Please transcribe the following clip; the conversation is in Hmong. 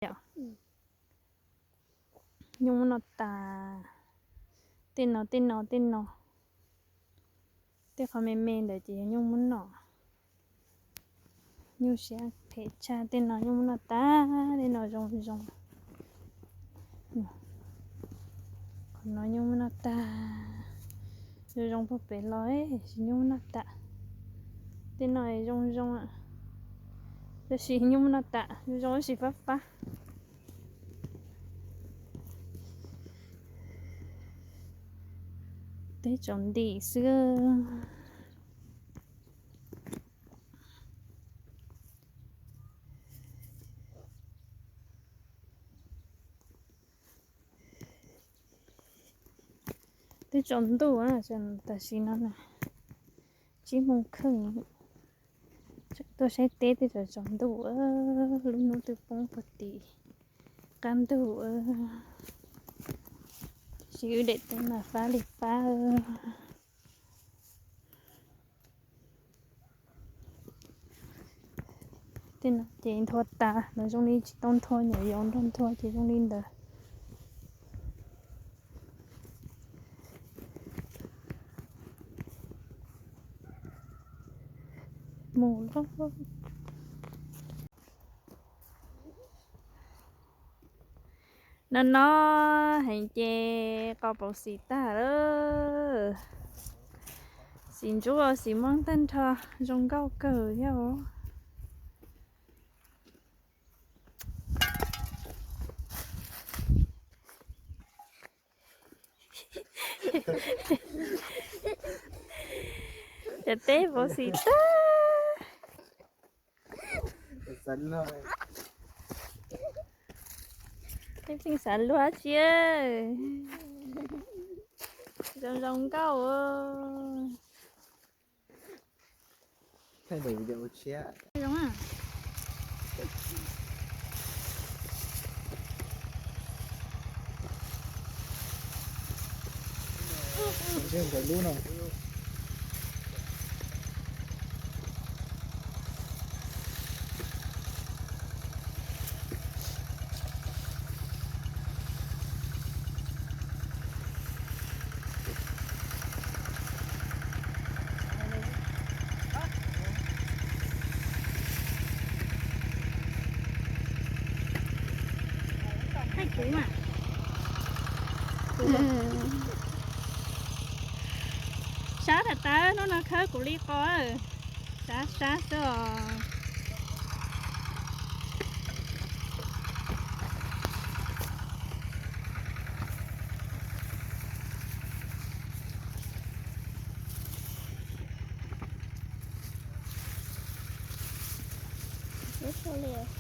Yom, nyuj muab noj tas. Tej no, tej no, tej no, tej qhov me me ntawd ces yog nyuj muab noj. Nyuj siab phem tshaj, tej no nyuj muab noj tas, tej no zoo zoo. Qhov no nyuj muab noj tas, zoo zoo puag pem los, tab sis nyuj muab noj tas. Tej no zoo zoo, tab sis nyuj muab noj tas, zoo zoo tab sis fab fab. Teb tsaus nti xwb. Twb tsaus ntuj, tam sim no na tsib moos kheej. Tseem tuaj saib teb twb tsaus tsaus ntuj, lub hnub twb poob puag tim qab ntug. Tab sis wb daim teb mas fab li fab. Tej no ces nthua tas, lawv zoo li tsis tau nthua, nyuam yaus nrog nthua ces zoo li ntawd. Mus lawm. No no heev ces qos pauv xim tag lawm. Xim ntsuab xim mob tag nrho, zoo nkauj kawg thiab os. Cov teb pauv xim tag. Pheej xav luag tsi, zoo zoo nkauj. Sab tas tas, hnub no khawb kuv li qos, sab sab xwb os.